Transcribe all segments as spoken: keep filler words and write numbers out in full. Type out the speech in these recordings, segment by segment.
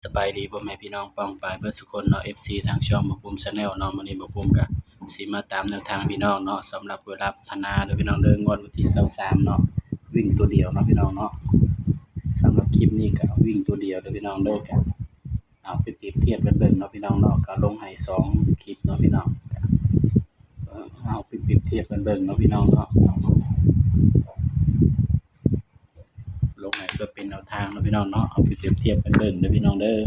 สบายดีพ่อแม่พี่น้องป้องปายเบิดสุคนเนาะ เอฟซี ทางช่องบ่าวปุ้ม Channel เนาะ มื้อนี้บ่าวปุ้มก็สิมาตามแนวทางพี่น้องเนาะ สำหรับเวลาพัฒนาเด้อพี่น้องเด้อ งวดวันที่ซาวสามเนาะ วิ่งตัวเดียวเนาะพี่น้องเนาะ สำหรับคลิปนี้ก็วิ่งตัวเดียวเด้อพี่น้องเด้อ ก็เอาไปเปรียบเทียบกันเบิ่งเนาะพี่น้องเนาะ ก็ลงให้สองคลิปเนาะพี่น้อง เอาไปเปรียบเทียบกันเบิ่งเนาะพี่น้องเนาะ ลงให้เพื่อเป็นแนวทางเนาะพี่น้องเนาะ เอาไปเปรียบเทียบกันเบิ่งเด้อพี่น้องเด้อ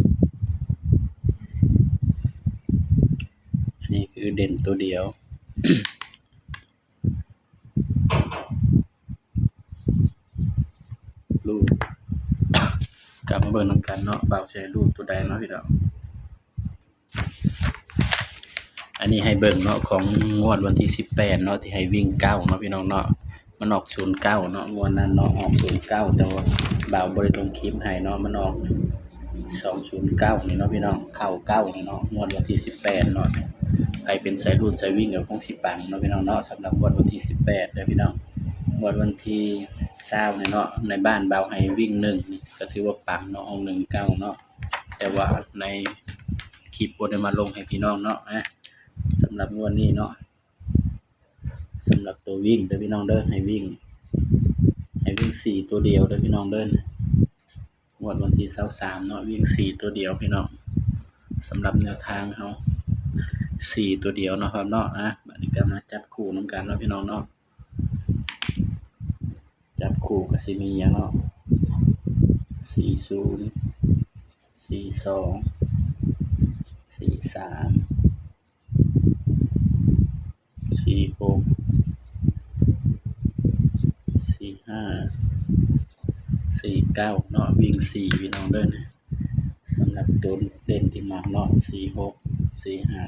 อันนี้คือเด่นตัวเดียว รูด กลับมาเบิ่งนำกันเนาะ บ่าวสิให้รูดตัวใดเนาะพี่น้อง อันนี้ให้เบิ่งเนาะ ของงวดวันที่สิบแปดเนาะ ที่ให้วิ่งเก้าเนาะพี่น้องเนาะ มันออกศูนย์เก้าเนาะ งวดนั้นเนาะ ออกศูนย์เก้า แต่ว่าบ่าวบ่ได้ลงคลิปให้เนาะ มันออกสองศูนย์เก้านี่เนาะพี่น้อง เข้าเก้านี่เนาะ งวดวันที่สิบแปดเนาะ ใครเป็นสายรูดสายวิ่งก็คงสิปังเนาะพี่น้องเนาะ สำหรับงวดวันที่สิบแปดเด้อพี่น้อง งวดวันที่ซาวนี่เนาะ ในบ้านบ่าวให้วิ่งหนึ่งนี่ ก็ถือว่าปังเนาะ ออกหนึ่งเก้าเนาะ แต่ว่าในคลิปบ่ได้มาลงให้พี่น้องเนาะ นะ สำหรับงวดนี้เนาะ สำหรับตัววิ่งเด้อพี่น้องเด้อ ให้วิ่ง ให้วิ่งสี่ตัวเดียวเด้อพี่น้องเด้อ งวดวันที่ซาวสามเนาะ วิ่งสี่ตัวเดียวพี่น้อง สำหรับแนวทางเฮา สี่ตัวเดียวเนาะครับเนาะ อ่ะ บัดนี้ก็มาจับคู่นำกันเนาะพี่น้องเนาะ จับคู่ก็สิมีหยังเนาะ สี่ศูนย์ สี่สอง สี่สาม สี่หก สี่ห้า สี่เก้าเนาะ วิ่งสี่พี่น้องเด้อ สำหรับตัวเด่นที่มักเนาะ สี่หก สี่ห้า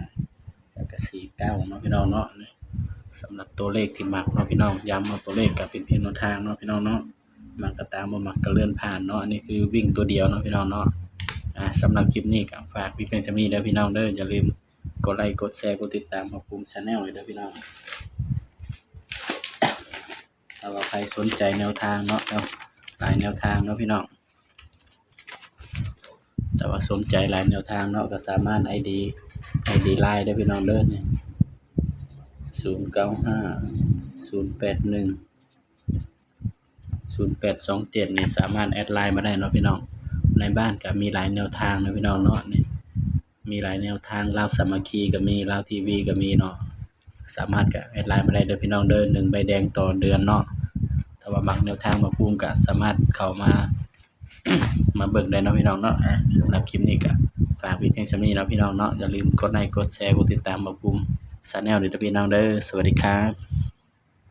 แล้วก็สี่เก้าเนาะพี่น้องเนาะ สำหรับตัวเลขที่มักเนาะพี่น้อง ย้ำเนาะ ตัวเลขก็เป็นเพียงแนวทางเนาะพี่น้องเนาะ มักก็ตาม บ่มักก็เลื่อนผ่านเนาะ อันนี้คือวิ่งตัวเดียวเนาะพี่น้องเนาะ อ่า สำหรับคลิปนี้ก็ฝากไว้เพียงส่ำนี้เด้อพี่น้องเด้อ อย่าลืมกดไลค์ กดแชร์ กดติดตามบ่าวปุ้ม Channel ไว้เด้อพี่น้อง ถ้าว่าใครสนใจแนวทางเนาะ เอาหลายแนวทางเนาะพี่น้อง ถ้าว่าสนใจหลายแนวทางเนาะ ก็สามารถ ไอดี ไอดี ไลน์ ได้พี่น้องเด้อ นี่ ศูนย์เก้าห้า ศูนย์แปดหนึ่ง ศูนย์แปดสองเจ็ด นี่สามารถแอดไลน์มาได้เนาะพี่น้อง ในบ้านก็มีหลายแนวทางนะพี่น้องเนาะ นี่ มีหลายแนวทาง ลาวสามัคคีก็มี ลาวทีวีก็มีเนาะ สามารถก็แอดไลน์มาได้เด้อพี่น้องเด้อ หนึ่งใบแดงต่อเดือนเนาะ ถ้าว่ามักแนวทางบ่าวปุ้มก็สามารถเข้ามา มาเบิ่งได้เนาะพี่น้องเนาะ อ่ะ สำหรับคลิปนี้ก็ฝากไว้เพียงส่ำนี้เนาะพี่น้องเนาะ อย่าลืมกดไลค์ กดแชร์ กดติดตามบ่าวปุ้ม Channel ด้วยเด้อพี่น้องเด้อ สวัสดีครับ